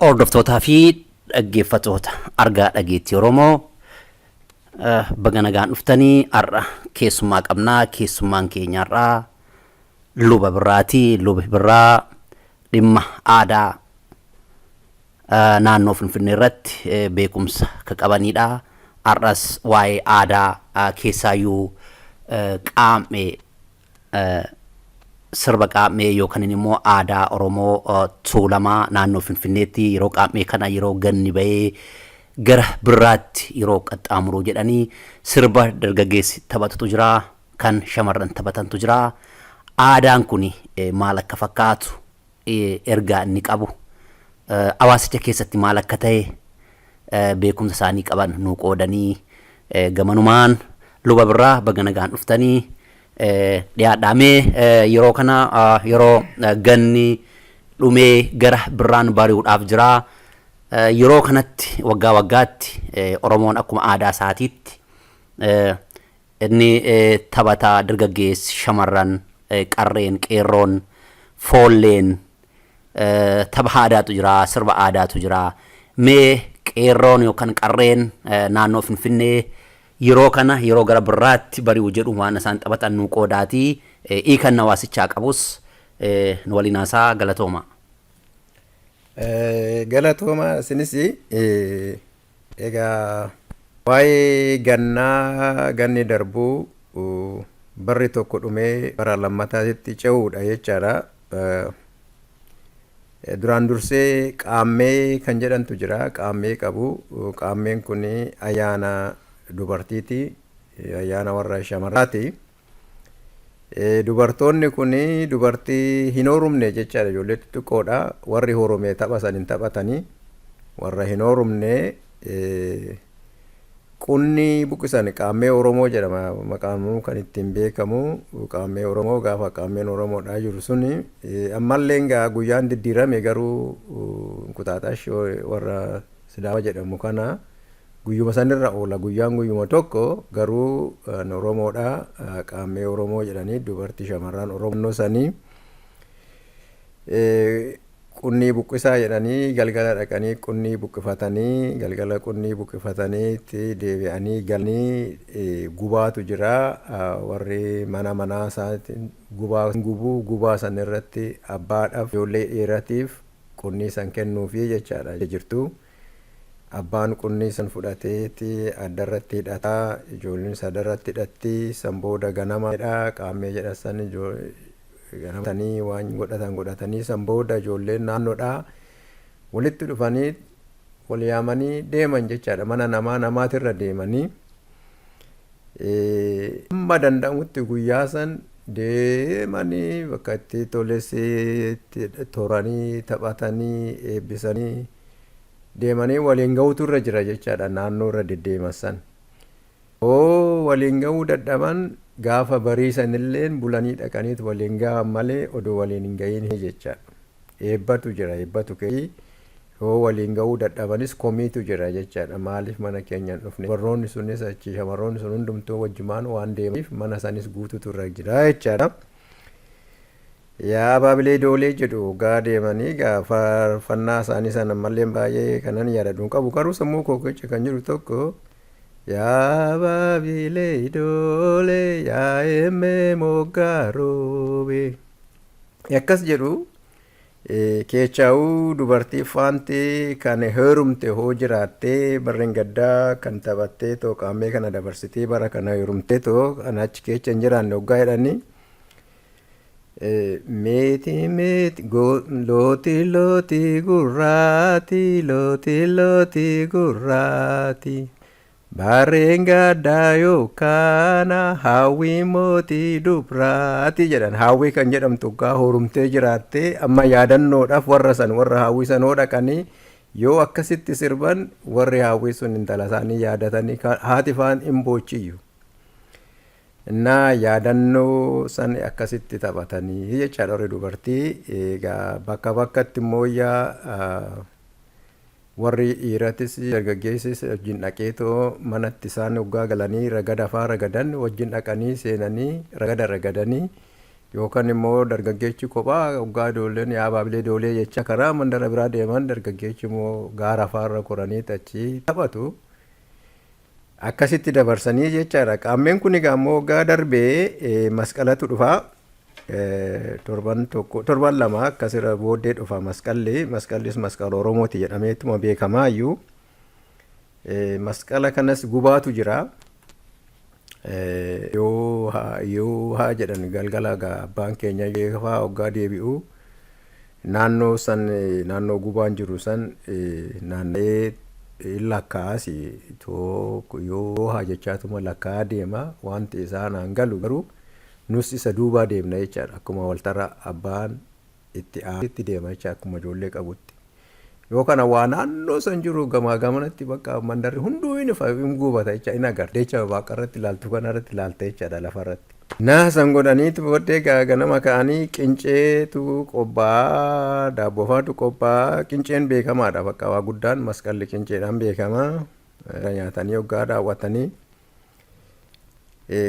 Hordoftootaa fi dhaggeeffattoota argaa dhageettii Oromoo, baga nagaan dhuftanii. Har'a keessummaa qabnaa. Keessummaan keenya har'aa Luba Birraati. Lubi Birraa dhimma aadaa naannoo Finfinnee irratti beekumsa ka qabanidha. Har'as waa'ee aadaa, keessaayyuu qaammee, sirba qaammee yookaan immoo aadaa Oromoo Tuulamaa naannoo Finfinneetti yeroo qaammee kana, yeroo ganni bahee gara birraatti yeroo qaxxaamuruu jedhanii, sirba dargaggeessi taphatutu jira, kan shamarran taphatantu jira. Aadaan kun maal akka fakkaatu, ergaa inni qabu, hawaasicha keessatti maal akka ta'e, beekumsa isaanii qaban nuu qoodanii gamanumaan Luba Birraa, baga nagaan dhuftanii. Dhiyaadhaamee yeroo kana, yeroo ganni dhumee gara birraan bari'uudhaaf jira. Yeroo kanatti waggaa waggaatti Oromoon akkuma aadaa isaatiitti inni taphataa dargaggeessi, shamarran, qarreen, qeerroon, foolleen, tapha aadaatu jira, sirba aadaatu jira. Mee qeerroon yookaan qarreen naannoo Finfinnee yeroo kana, yeroo gara birraatti bari'u jedhu, waan isaan taphatan nuu qoodaatii, hiikan hawaasichaa qabus nu waliin haasaa. Galatooma. Galatooma isinis. Egaa waa'ee gannaa, ganni darbuu, barri tokko dhumee bara lammataatti ce'uudha jechaadha. Duraan dursee qaammee kan jedhantu jira. Qaammee qabu. Qaammeen kun ayyaana dubartiiti. Ayyaana warra shamarraati. Dubartoonni kun dubartii hin horumne jechaadha. Ijoollee xixiqqoodha. Warri horume tapha san hin taphatanii. Warra hin horumne qunni buqqisan. Qaammee Oromoo jedhama maqaan kan ittiin beekamu. Qaammee Oromoo, gaafa qaammeen Oromoodhaa jiru suni, ammallee gaa guyyaan diddiirame, garuu Inquxaaxash warra Sidaama jedhamu kana guyyuma sanirra oola. Guyyaan guyyuma tokko, garuu Oromoodha qaammee Oromoo jedhanii dubartii shamarran Oromoo sanii qunnii buqqisaa jedhanii, galgala dhaqanii qunnii buqqifatanii, galgala qunnii buqqifatanii itti deebi'anii galanii, gubaatu jira. Warri mana manaa isaatiin gubaa gubuu. Gubaa san irratti abbaadhaaf, ijoollee dhiiratiif qunnii san kennuufii jechaadha jirtu. Abbaan qunnii san fudhateeti addarratti hidhataa, ijoolleen sadarratti hidhatti. San booda ganamaadha qaammee jedha san ganamatanii waan godhatan godhatanii, san booda ijoolleen naannoodha walitti dhufanii wal yaamanii deeman jechaadha, mana namaa namaatirra deemanii. Hamma danda'amutti guyyaa san deemanii bakka itti toles toranii, taphatanii, eebbisanii deemanii waliin ga'uutu irra jira jechaadha naannoo irra deddeeman san. Hoo waliin ga'uu dadhaban, gaafa bariisanilleen bulanii dhaqaniit waliin ga'an malee odoo waliin hin ga'iin jechaadha. Eebbatu jira, eebbatu kee yoo waliin ga'uu dadhabanis komiitu jira jechaadha. Maaliif mana keenya hin dhufne? Warroonni sunis achi, shamarroonni sun hundumtuu wajjumaan waan deemaniif mana sanis guututu irra jira jechaadha. Yaa abaabilee doolee jedhu gaa deemanii. Gaa faarfannaa isaanii sana mallee baay'ee kanan yaadadhu hin qabu, garuu sammuu koo keessa kan jiru tokko, yaa abaabilee doolee, yaa emmee moggaa roobee, akkas jedhu. Keechaa'uu dubartii faanti kan heerumte hoo jiraattee, barreen gaddaa kan taphattee too qaammee kana dabarsitee bara kana heerumtee too kan achi keessa hin jiraanne hoggaa jedhanii, meetii meeti looti looti gurraati, looti looti gurraati, barreen gaddaa yookaan hawwii mootii dubraati jedhan. Hawwii kan jedhamtu hoggaa horumtee jiraattee, amma yaadannoodhaaf warra san, warra hawwii sanoo dhaqanii yoo akkasitti sirban, warri hawwii sun intala isaanii yaadatanii haati faan hin boochiyyu. Innaa yaadannoo san akkasitti taphatanii jechaadha warri dubartii. Egaa bakka bakkatti immoo yaa warri dhiiratis dargaggeessis wajjin dhaqeetoo manatti isaan hoggaa galanii ragada faa ragadan wajjin dhaqanii seenanii ragada ragadanii. Yookaan immoo dargaggeechi kophaa hoggaa ijoolleen yaa baabilee ijoollee jecha karaa mandara biraa deeman, dargaggeechi immoo gaara afaarra koranii achi taphatu. Akkasitti dabarsanii jechaadha. Qaammeen kun egaa immoo hoggaa darbee masqalatu dhufa. Torban tokko, torban 2 akkasirra booddee dhufa masqalli. Masqallis masqala Oromooti jedhameetuma beekamaa iyyuu. Masqala kanas gubaatu jira. Yoo haa jedhan galgala abbaan keenya faa hoggaa deebi'u naannoo san, naannoo gubaan jiru san naanna'ee lakkaa'as, tokko yoo haa jechaatuma lakkaa'aa deema. Wanti isaa naan galu garuu nus isa duubaa deemna jechaadha. Akkuma waltara abbaan itti itti deema jecha, akkuma ijoollee qabutti. Yoo kana waa naannoo san jiru gamaa gamanatti bakka mandarri hunduu hin gubata jecha, hin agarta jecha, waaqa irratti ilaaltu kana irratti ilaalta jechaadha lafarratti. Naa san godhaniitu booddee ganama ka'anii qinceetu qophaa'aa, daabboo faatu qophaa'aa. Qinceen beekamaadha, bakka waa guddaan masqalli qinceedhaan beekama. Nyaatanii hoggaa daawwatanii.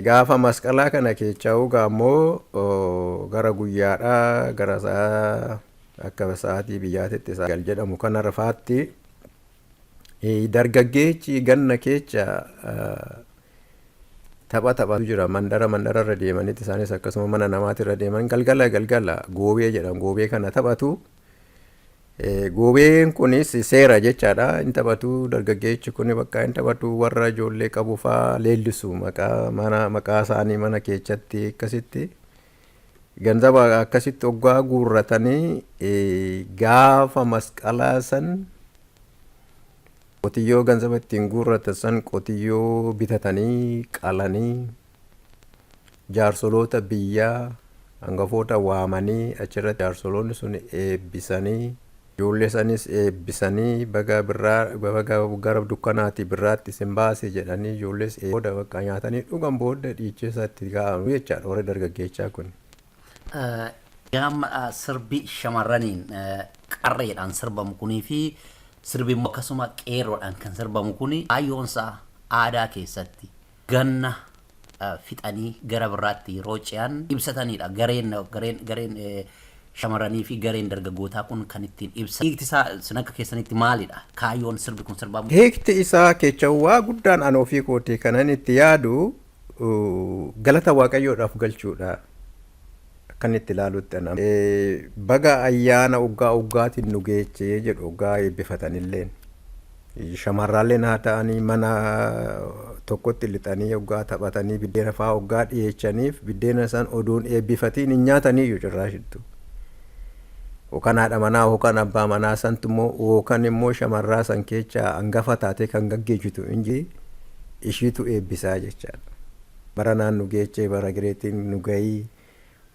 Gaafa masqalaa kana keecha'uu gaammoo gara guyyaadhaa gara sa'a akka sa'aatii biyyaatitti 9 jedhamu kana rafaatti dargaggeechi ganna keecha tapha taphatu jira. Mandara mandararra deemanitti isaanis akkasuma mana namaatirra deeman, galgala galgala goobee jedhan, goobee kana taphatu. Goobeen kunis seera jechaadha. Hin taphatu dargaggeechi kun, bakka hin taphatu. Warra ijoollee qabu faa leellisu, maqaa mana, maqaa isaanii mana keechatti akkasitti ganzaba akkasitti hoggaa guurratanii, gaafa masqalaa san qotiyyoo ganzaba ittiin guurratan san qotiyyoo bitatanii qalanii, jaarsoloota biyyaa hangafoota waamanii, achirratti jaarsoloonni sun eebbisanii, ijoollee sanis eebbisanii, baga birraa, baga gara dukkanaati birraatti isin baase jedhanii, ijoollees booda bakka nyaatanii dhugan booda dhiichisa itti kaa'amu jechaadha warri dargaggeechaa kun. Gaama sirbi shamarraniin qarreedhaan sirbamu kunii fi sirbi immoo akkasuma qeerroodhaan kan sirbamu kuni kaayyoonsaa aadaa keessatti ganna fixanii gara biraatti yeroo ce'an ibsatanidha. Gareen shamarranii fi gareen dargaggootaa kun kan ittiin ibsan. Hiikti isaa sin akka keessanitti maalidha? Kaayyoon sirbi kun sirbamu. Hiikti isaa keechawwaa guddaan an ofii kootii kanan itti yaadu galata Waaqayyoodhaaf galchuudha. Akkan itti ilaalutti ana. Baga ayyaana oggaa oggaatiin nu geechee jedhu oggaa eebbifatanilleen. Shamarraalleen haa ta'anii mana tokkotti lixanii oggaa taphatanii biddeena fa'aa oggaa dhiyeechaniif, biddeena isaan oduun eebbifatiin hin nyaataniyyuu cirraashittu. Yookaan haadha manaa yookaan abbaa manaa santu immoo yookaan immoo shamarraa san keessa hangafa taatee kan gaggeessitu inji ishiitu eebbisaa jechaadha. Bara naan nu geechee, bara gireetiin nu gahii,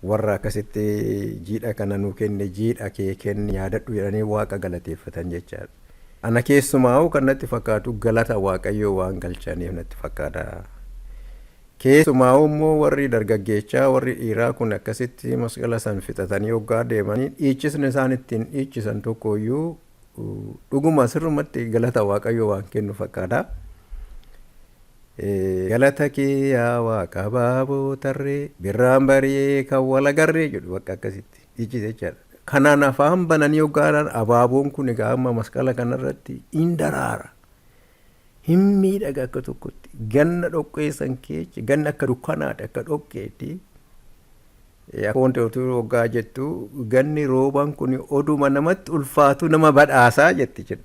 warra akkasitti jiidha kana nu kenne, jiidha kee kenni yaadadhu jedhanii waaqa galateeffatan jechaadha. Ana keessumaa kan natti fakkaatu galata Waaqayyoo waan galchaniif natti fakkaata. Keessumaa immoo warri dargaggeechaa, warri dhiiraa kun akkasitti masqala san fixatanii hoggaa deemanii dhiichisni isaan ittiin dhiichisan tokkoyyuu dhuguma sirrumatti galata Waaqayyoo waan kennu fakkaata. Galata kee yaa Waaqa baaboo tarree, birraan bari'ee kan wal agarree jedhu, bakka akkasitti dhiichise jechaadha. Kanaan afaan bananii hoggaadhaan abaaboon kun egaa amma masqala kanarratti hin daraara. Hin miidhaga akka tokkotti. Ganna dhoqqee san keessa ganna akka dukkanaati, akka dhoqqeeti. Akka wanti otuu hoggaa jettu ganni roobaan kun oduma namatti ulfaatu nama badhaasaa jetti.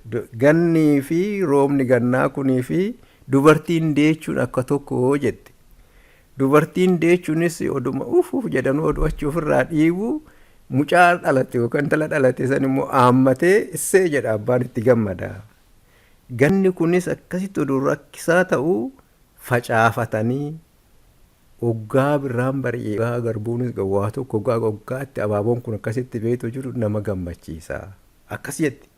Gannii fi roobni gannaa kunii fi dubartiin deechuun akka tokko jetti. Dubartiin deechuunis oduma ufuuf jedhanuu oduu achi ofirraa dhiibu, mucaa dhalate yookaan intala dhalate san immoo aammatee issee jedha, abbaan itti gammada. Ganni kunis akkasitti oduu rakkisaa ta'uu facaafatanii hoggaa birraan bari'ee hoggaa garbuunis waa tokko hoggaa hoggaatti abaaboon kun akkasitti beektu jiru nama gammachiisa. Akkas jetti.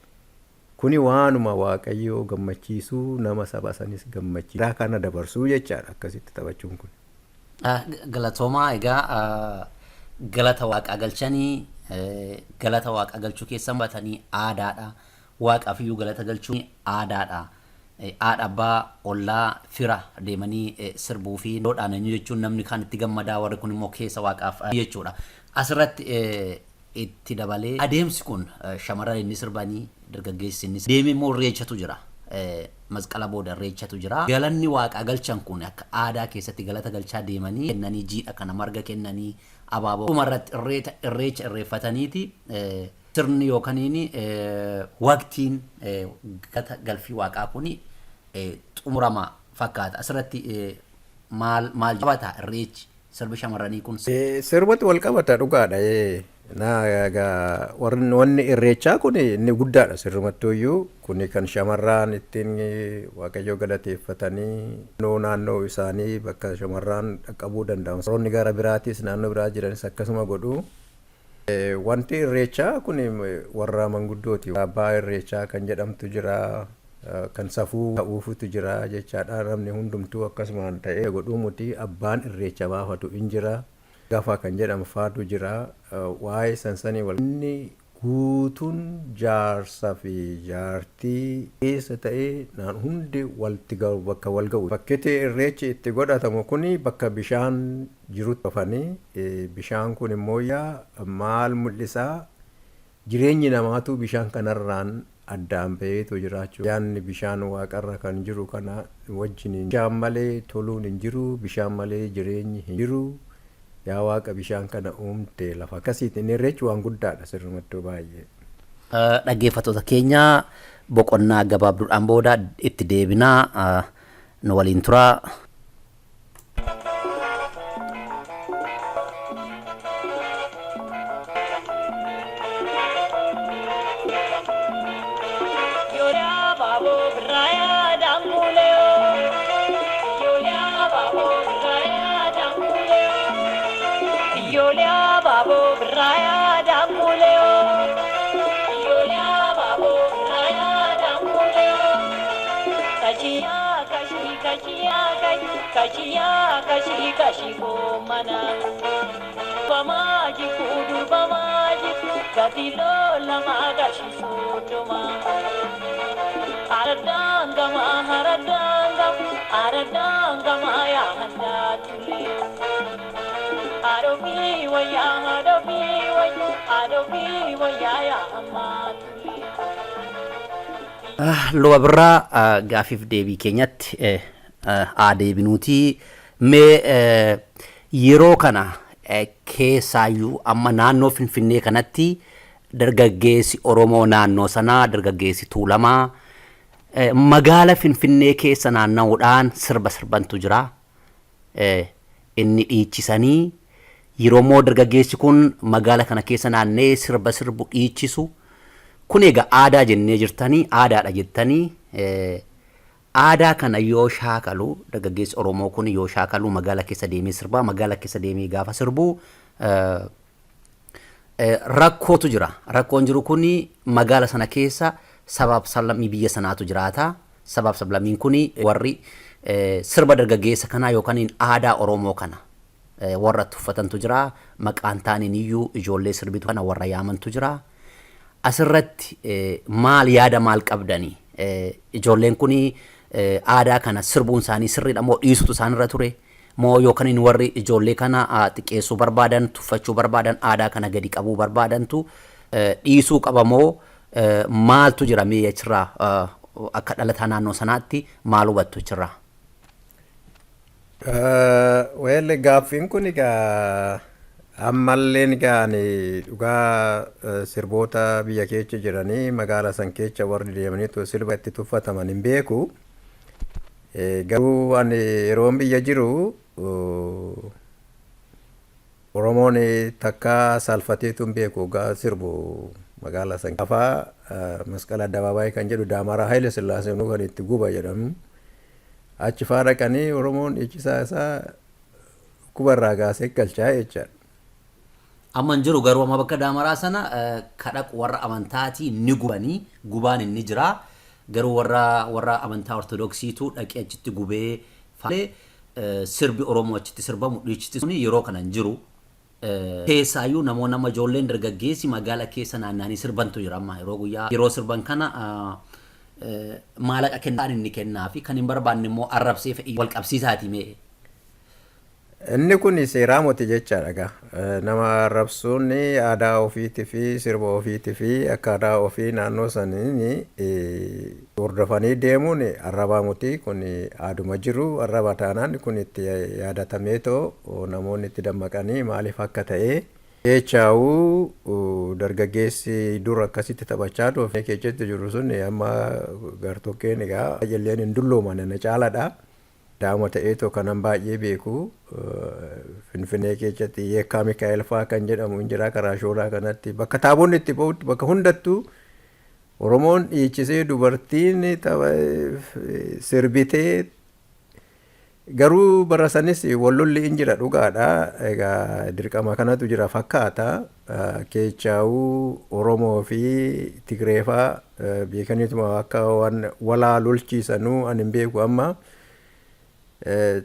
Kuni waanuma Waaqayyoo gammachiisuu, nama saba sanis gammachiisa. Kana dabarsuu jechaadha akkasitti taphachuun kun. Galatoomaa. Egaa galata waaqaa galchanii, galata waaqaa galchuu keessan batanii aadaadha. Waaqaaf iyyuu galata galchuun aadaadha. Haadha, abbaa, ollaa, fira deemanii sirbuu fi loodhaan eenyu jechuun namni kaan itti gammadaa, warri kun immoo keessa waaqaaf jechuudha. Asirratti itti dabalee adeemsi kun shamarran inni sirbanii, dargaggeessi inni deemee immoo irreechatu jira. Masqala booda irreechatu jira. Galanni waaqaa galchan kun akka aadaa keessatti galata galchaa deemanii kennanii, jiidha kana marga kennanii, abaaboo dhumarratti irreecha irreeffataniiti sirni yookaan waqtiin galata galfii waaqaa kun xumurama fakkaata. Asirratti maal maal qabata irreechi, sirbi shamarranii kun? Sirbatti wal qabata, dhugaadha. Na egaa wanni irreechaa kun inni guddaadha sirrumattuyyuu, kuni kan shamarraan ittiin Waaqayyo galateeffatanii naannoo isaanii bakka shamarraan dhaqqabuu danda'an. Warroonni gara biraatis naannoo biraa jiranis akkasuma godhu. Wanti irreechaa kun warra manguddooti. Abbaa irreechaa kan jedhamtu jira. Kan safuu ta'uufitu jira jechaadha. Namni hundumtuu akkasumaan ta'ee godhuu muti, abbaan irreecha baafatu in jira. Gafa kan jedhamu faatu jira. Waa'ee sansanii wal inni guutuun jaarsa fi jaartii keessa ta'ee naan hundi walitti ga'u, bakka wal ga'u. Bakki irreechi itti godhatamu kuni bakka bishaan jirutti dhufanii, bishaan kun immoo yaa maal mul'isaa? Jireenyi namaatu bishaan kanarraan addaan ba'eetu jiraachuu. Yaanni bishaan waaqarra kan jiru kana wajjin bishaan malee toluun hin jiru, bishaan malee jireenyi hin jiru. Yaa Waaqa bishaan kana uumte lafa akkasiitiin irreechi waan guddaadha sirrumattuu baay'ee. Dhaggeeffattoota keenya, boqonnaa gabaabduudhaan booda itti deebinaa, nu waliin turaa. Kashi kashi mana Bamaji kudur bamaji gatilo lama kashi sodoma Aradangama haradangam aradangama ya handa tule Adobi waya, adobi waya, adobi waya ya amma tule. Luba Birraa, gaafiif deebii keenyatti haa deebinuutii, mee yeroo kana keessaayyuu amma naannoo Finfinnee kanatti dargaggeessi Oromoo naannoo sanaa, dargaggeessi Tuulamaa magaala Finfinnee keessa naanna'uudhaan sirba sirbantu jira. Inni dhiichisanii yeroo immoo dargaggeessi kun magaala kana keessa naannee sirba sirbu dhiichisu kun egaa aadaa jennee jirtanii, aadaadha jettanii, aadaa kana yoo shaakalu, dargaggeessi Oromoo kun yoo shaakalu magaala keessa deemee sirbaa, magaala keessa deemee gaafa sirbu rakkootu jira. Rakkoon jiru kun magaala sana keessa sabaaf sablammii biyya sanaatu jiraata. Sabaaf sablammiin kun warri sirba dargaggeessa kanaa yookaan aadaa Oromoo kana warra tuffatantu jira. Maqaan taaniin iyyuu ijoollee sirbitu kana warra yaamantu jira. Asirratti maal yaada maal qabdanii? Ijoolleen kun aadaa kana sirbuun isaanii sirriidha moo dhiisutu isaanirra ture? Moo yookaan warri ijoollee kana xiqqeessuu barbaadan, tuffachuu barbaadan, aadaa kana gadi qabuu barbaadantu dhiisuu qaba moo maaltu jira mee achirraa, akka dhalataa naannoo sanaatti maal hubattu achirraa? Well, gaaffiin kun egaa ammalleen egaa ani dhugaa sirboota biyya keessa jiranii magaala san keessa warri deemanii sirba itti tuffataman hin beeku. Garuu ani yeroon biyya jiru Oromoon takka saalfateetu hin beeku gaa sirbu magaala san. Afaa Masqala Addabaabaayii kan jedhu Daamaraa Haile Sillaasee kan itti guba jedhamu. Achi faa dhaqanii Oromoon dhiichisaa isaa dhukkuba irraa kaasee galchaa jechaadha. Amma hin jiru garuu, amma bakka Daamaraa sana kadhaqu warra amantaatii ni gubanii, gubaan inni jira. Garuu warra amantaa Ortodoksiitu dhaqee achitti gubee faalee sirbi Oromoo achitti sirbamu dhiichisti suni yeroo kana hin jiru. Keessaayyuu namoonni amma ijoolleen dargaggeessi magaala keessa naanna'anii sirbantu jira, amma yeroo guyyaa yeroo sirban kana Maalaqa kennaan inni kennaa fi kan hin barbaanne immoo arrabsee fe'ii wal qabsiisaati mee. Inni kun seeraa moti jechaadha egaa. Nama arrabsuun aadaa ofiitii fi sirba ofiitii fi akkaataa ofii naannoo saniin hordofanii deemuun arrabaa moti kun aaduma jiru arraba taanaan kun itti yaadatameetoo namoonni itti dammaqanii maaliif akka ta'e jechaa'uu dargaggeessi dur akkasitti taphachaa ture keessatti jiru sun amma gartokkeen egaa ijoolleen hin dullooman na caaladha. Daa'ima ta'eetoo kanan baay'ee beeku Finfinnee keessatti Yeekkaa Mikaa'el fa'aa kan jedhamu hin jira karaa shoolaa kanatti bakka taabonni itti ba'utti bakka hundattuu Oromoon dhiichisee dubartiin sirbitee garuu bara sanis wallolli hin jira dhugaadha. Egaa dirqama kanatu jira fakkaata. Keechaa'uu Oromoo fi Tigree fa'aa beekaniituma akka waan walaa lolchiisanuu ani hin beeku amma.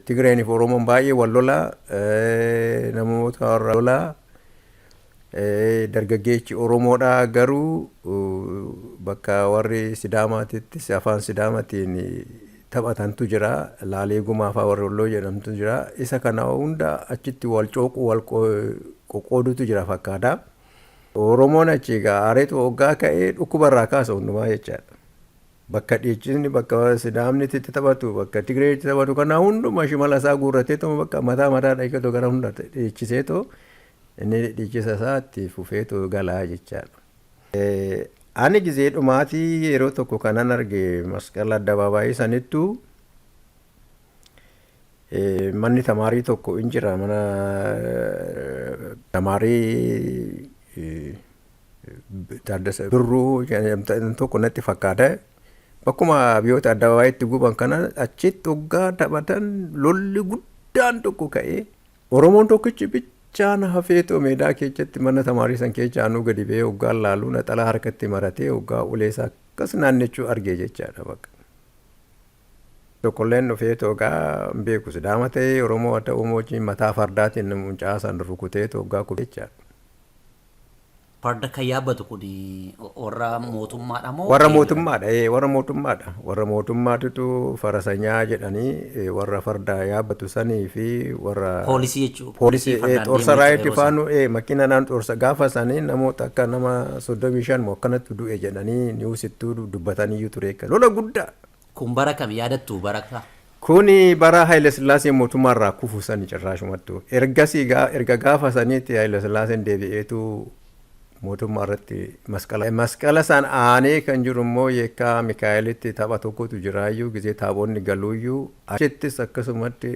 Tigreen fi Oromoon baay'ee wal lola. Namoota warra lola. Dargaggeechi Oromoodha garuu bakka warri Sidaamaatittis afaan Sidaamatiin taphatantu jira. Laalee Gumaa fa'aa warri Walloo jedhamtu jira. Isa kana hunda achitti wal cooquu wal qoqqoodutu jira fakkaata. Oromoon achi egaa aareetu hoggaa ka'ee dhukkuba irraa kaasa hundumaa jechaadha. Bakka dhiichisni bakka Sidaamni itti taphatu bakka Tigree itti taphatu kana hunduma shimala isaa guurrateetuma bakka mataa mataa dhaqitu gara hunda dhiichiseetoo inni dhiichisa isaa itti fufeetu galaa jechaadha. Ani gizee dhumaatii yeroo tokko kanan arge masqala addabaabaayii sanittuu manni tamaarii tokko hin jira mana tamaarii Taaddasa Birruu tokko natti fakkaata. Bakkuma biyyoota addabaabayiitti guban kana achitti hoggaa taphatan lolli guddaan tokko ka'ee Oromoon tokkichi bichaan hafeetoo meedaa keessatti mana tamaarii san keessa aanuu gadi ba'ee hoggaa laaluu naxalaa harkatti maratee hoggaa ulee isaa akkas naannechuu arge jechaadha bakka. Tokkolleen dhufeetoo egaa hin beeku Sidaama ta'ee Oromoo haa ta'uu wajjin mataa fardaatiin mucaa san rukuteetoo hoggaa kufe jechaadha. Farda kan yaabbatu kun warra mootummaadha moo? Warra mootummaadha, warra mootummaadha. Warra mootummaatutu farasanyaa jedhanii warra farda yaabbatu sanii fi warra Poolisii jechuudha. Poolisii xoorsa raayitti faanu makiina naan xoorsa gaafa sanii namoota akka nama 35 moo akkanatti du'e jedhanii niwusittuu dubbataniyyuu ture. Lola guddaa. Kun bara kam yaadattu bara kam? Kuni bara Haile Sillaaseen mootummaarraa kufu sani cirraashumattu. Ergasii erga gaafa saniitti Haile Sillaaseen deebi'eetu mootummaa irratti masqala. Masqala san aanee kan jiru immoo Yeekkaa Mikaa'elitti tapha tokkotu jiraayyuu gizee taabonni galuuyyuu achittis akkasumatti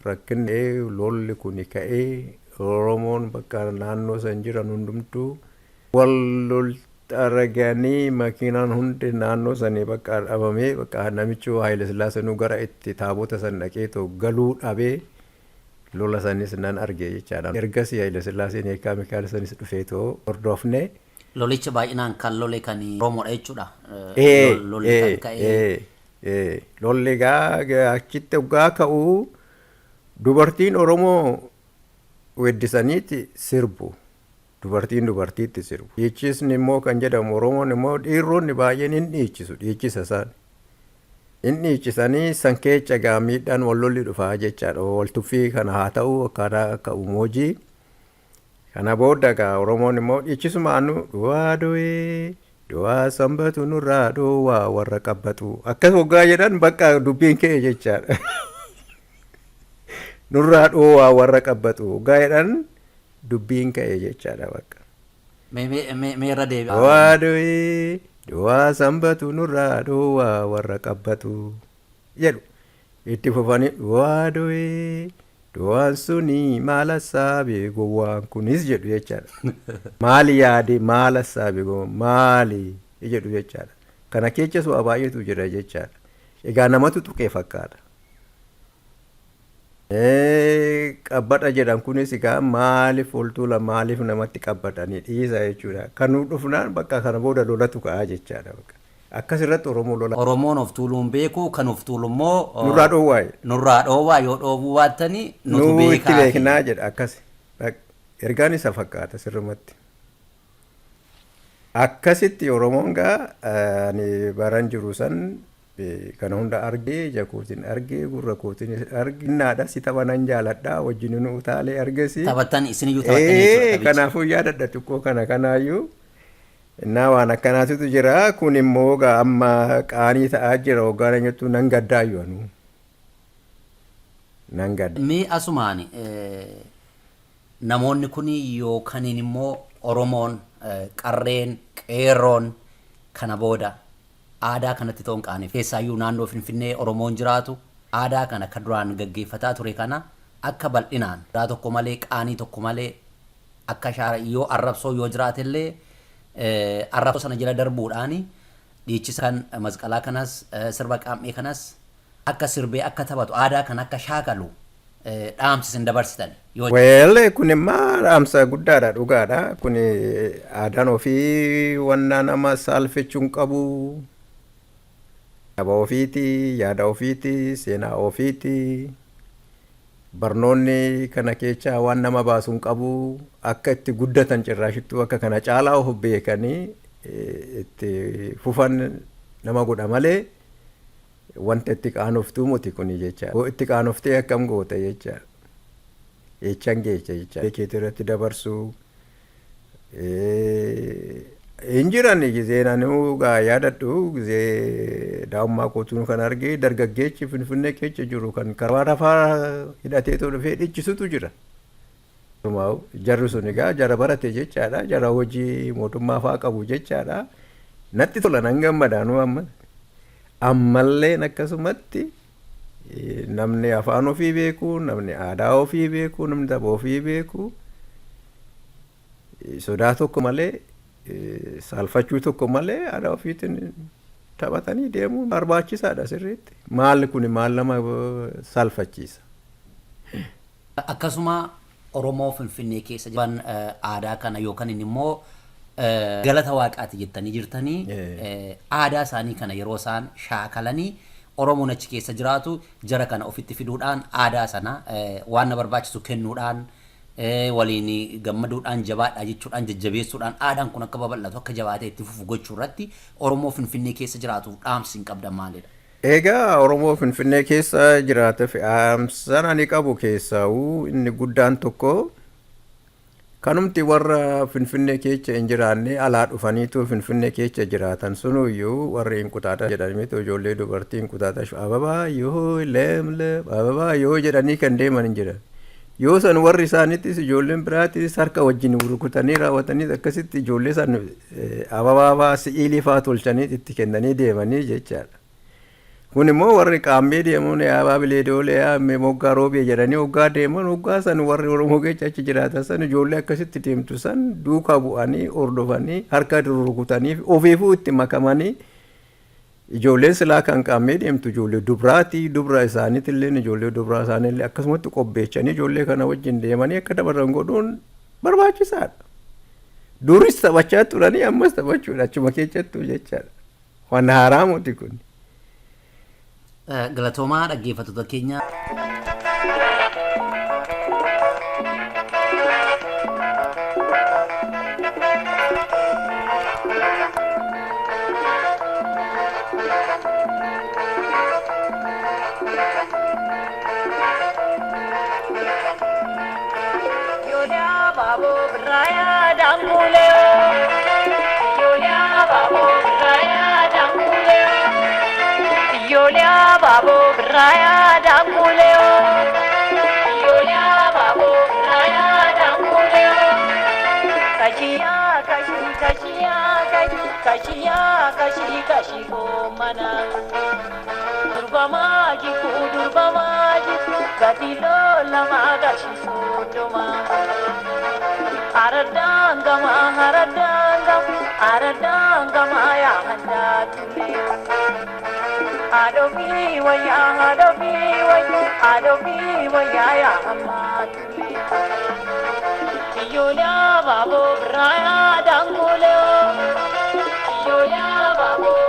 rakkinni lolli kuni ka'ee Oromoon bakka naannoo san jiran hundumtuu wal lolxaraganii makiinaan hundi naannoo sanii bakka dhabamee bakka namichi Haile Sillaaseenuu gara itti taabota san dhaqeetoo galuu dhabee lola sanis nan arge jechaadha. Ergasii Haile Sillaaseen Yeekkaa Mikaa'el sanis dhufeetoo hordofne. Lolicha baay'inaan kan lole kan Oromoodha jechuudha. Lolli kan ka'ee. Lolli egaa achitti hoggaa ka'u dubartiin Oromoo weeddisaniiti sirbu. Dubartiin dubartiitti sirbu. Dhiichisni immoo kan jedhamu Oromoon immoo dhiironni baay'een hin dhiichisu dhiichisa isaan. Hin dhiichisanii san keessa egaa miidhaan wal lolli dhufaa jechaadha. Wal tuffii kana haa ta'u akkaataa akka umoojii. Kana booda egaa Oromoon immoo dhiichisuma anu du'aa du'ee du'aa sanbatu nurraa dhoowwaa warra qabbatu akkas hoggaa jedhan bakka dubbiin ka'e jechaadha. Nurraa dhoowwaa warra qabbatu hoggaa jedhan dubbiin ka'e jechaadha bakka. Mee irra deebi'a. Du'aa du'ee du'aa sanbatu nurraa dhoowwaa warra qabbatu jedhu itti fufanii du'aa du'ee du'aan suni maal hassaabe gowwaan kunis jedhu jechaadha. Maali yaade maal hassaabe gowwaan maali jedhu jechaadha. Kana keessas waa baay'eetu jira jechaadha. Egaa namatu tuqee fakkaata. Qabbadha jedhan kunis egaa maaliif ol tuula maaliif namatti qabbatanii dhiisa jechuudha. Kan nu dhufnaan bakka kana booda lolatu ka'a jechaadha. Akkasirratti Oromoo lola. Oromoon of tuuluun beeku kan of tuulu immoo Nurraa dhoowwaa. Nurraa dhoowwaa yoo dhoowwuu baattanii nutu Nu itti beekaa. beeknaa jedha akkas. Ergaan isa fakkaata sirrumatti. Akkasitti Oromoon gaa ani baran jiru san kana hunda argee, ija kootiin argee, gurra kootiin argee, naadha si tapha nan jaaladha, wajjin nu utaalee argesi. Taphattan isiniyyuu taphattanii jechuudha taphicha. Kanaafuu yaadadha xiqqoo kana kanaayyuu. Innaa waan akkanaatitu jira. Kun immoo gaa amma qaanii ta'aa jira, hoggaan jettu nan gaddaayyuu anuu. Nan gadda. Mee asumaan namoonni kun yookaan immoo Oromoon, qarreen, qeerroon kana booda aadaa kanatti ta'uun qaaniif, keessaayyuu naannoo Finfinnee Oromoon jiraatu, aadaa kana akka duraan gaggeeffataa ture kana akka bal'inaan sodaa tokko malee, qaanii tokko malee, akka shaara yoo arrabsoo yoo jiraatellee arrabsoo sana jala darbuudhaan dhiichisa kan masqalaa kanas, sirba qaammee kanas akka sirbee akka taphatu, aadaa kana akka shaakalu dhaamsi isin dabarsitan yoo Well, kun immoo dhaamsa guddaadha, dhugaadha. Kun aadaan ofii wanna nama saalfachuu hin qabu. Saba ofiiti, yaada ofiiti, seenaa ofiiti. Barnoonni kana keessaa waan nama baasu hin qabu. Akka itti guddatan cirraashittuu akka kana caalaa of beekanii itti fufan nama godha malee wanta itti qaanoftuu miti kuni jecha. Itti qaanoftee akkam goota jecha. Jechan geecha jecha. Keetii irratti dabarsuu. Hin jiran gizee naannoo gaa yaadadhu, gizee daa'ummaa kootuun kan argee, dargaggeechi Finfinnee keessa jiru kan karaa rafaa hidhateetu dhufee dhichisutu jira. Jarri sun egaa jara barate jechaadha. Jara hojii mootummaa fa'aa qabu jechaadha. Natti tola, nan gammadaanuu amma. Ammalleen akkasumatti namni afaan ofii beeku, namni aadaa ofii beeku, namni tapha ofii beeku sodaa tokko malee, saalfachuu tokko malee aadaa ofiitiin taphatanii deemuun barbaachisaadha sirriitti. Maal kun maal nama saalfachiisa? Akkasuma Oromoo Finfinnee keessa jiran aadaa kana yookaan immoo galata waaqaati jettanii jirtanii, aadaa isaanii kana yeroo isaan shaakalanii, Oromoon achi keessa jiraatu jara kana ofitti fiduudhaan, aadaa sana waan na barbaachisu kennuudhaan, waliin gammaduudhaan, jabaadhaa jechuudhaan, jajjabeessuudhaan, aadaan kun akka babal'atu, akka jabaatee itti fufu gochuu irratti Oromoo Finfinnee keessa jiraatuuf dhaamsi hin qabdan maalidha? Egaa Oromoo Finfinnee keessa jiraatuuf dhaamsan ani qabu keessaa'uu inni guddaan tokko, kanumti warra Finfinnee keessa hin jiraanne, alaa dhufaniitu Finfinnee keessa jiraatan sunuyyuu, warri inqutaata jedhaniitu, ijoollee dubartii inqutaata ababaa yoo leemleem ababaa yoo jedhanii kan deeman hin jiran. Yoo san warri isaaniittis ijoolleen biraattis harka wajjin rukutanii raawwatanii akkasitti ijoollee san ababaa fa'aa si'iilii fa'aa tolchanii itti kennanii deemanii jechaadha. Kun immoo warri qaammee deemuun yaa bilee doolee yaa moggaa roobee jedhanii hoggaa deeman, hoggaa san warri Oromoo keessa achi jiraatan san ijoollee akkasitti deemtu san duukaa bu'anii hordofanii harka rukutanii ofiifuu itti makamanii, ijoolleen silaa kan qaammee deemtu ijoollee dubraati, dubra isaaniitillee ijoollee dubraa isaaniillee akkasumatti qopheechanii ijoollee kana wajjin deemanii akka dabaran godhuun barbaachisaadha. Duris taphachaa turanii ammas taphachuudha achuma keessattuu jechaadha. Waan haaraa miti kun. Galatoomaa dhaggeeffattoota keenya. Ijoollee baaboo birraayaa daangulee. Ijoollee baaboo birraayaa daangulee. Ijoollee baaboo birraayaa daangulee. Ijoollee baaboo birraayaa daangulee. Kashiyaa kashii kashiyaa kashi kashiyaa kashii kashii koomana. Durbamaa jikuu durbamaa jikuu gati lolamaa gashi soodoma. Aradangama aradangama aradangama yaa handaa ture. Adofi wayyaa adofi wayyaa adofi wayyaa yaa hammaa ture. Ijoollee baaboo birraayaa daangulee. Ijoollee baaboo